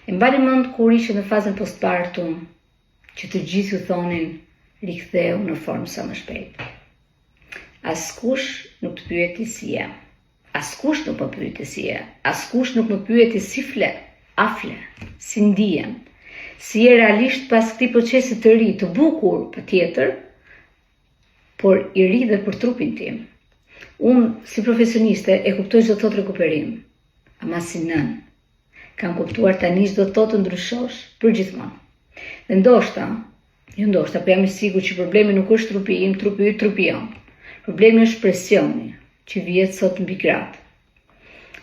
E mbani mend kur ishe në fazën postpartum, që të gjithë ju thonin riktheu në formë sa më shpejt. Askush nuk të pyeti si je. Askush nuk më pyeti si je. Askush nuk më pyeti si fle, a fle, si ndihem. Si je realisht pas këtij procesi të ri, të bukur, patjetër, por i ri dhe për trupin tim. Unë, si profesioniste, e kuptoj ç'do të thotë rekuperim, ama si nënë, kam kuptuar tani ç'do të thotë të ndryshosh përgjithmonë. Dhe ndoshta, jo ndoshta, po jam i sigurt që problemi nuk është trupi im, trupi yt, trupi jonë. Problemi është presioni që vihet sot mbi gratë.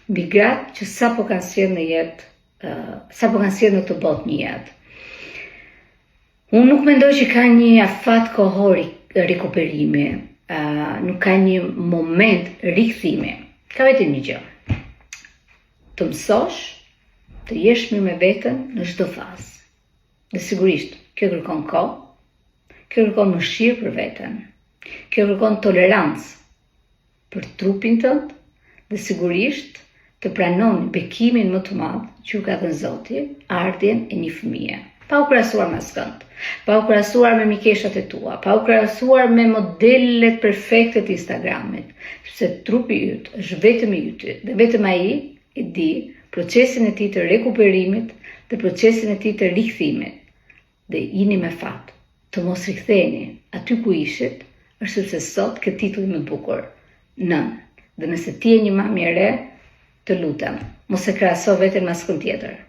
Mbi gratë që sapo kanë sjellë në jetë, uh, sapo kanë sjellë në këtë botë një jetë. Unë nuk mendoj që ka një afat kohor rikuperimi, uh, nuk ka një moment rikthimi. Ka vetëm një gjë. Të mësosh të jesh mirë me veten në çdo fazë. Dhe sigurisht, kjo kërkon kohë, kjo kërkon mëshirë për veten, kjo kërkon tolerancë për trupin tënd dhe sigurisht të pranoni bekimin më të madh që ju ka dhënë Zoti, ardhjen e një fëmije. Pa u krahasuar me askënd, pa u krahasuar me mikeshat e tua, pa u krahasuar me modelet perfekte të Instagramit, sepse trupi yt është vetëm i yti dhe vetëm ai e di procesin e tij të rekuperimit dhe procesin e tij të rikthimit. Dhe jini me fat, të mos riktheheni aty ku ishit, është sepse sot ke titullin më të bukur, nënë. Dhe nëse ti je një mami e re, të lutem, mos e krahaso veten me askënd tjetër.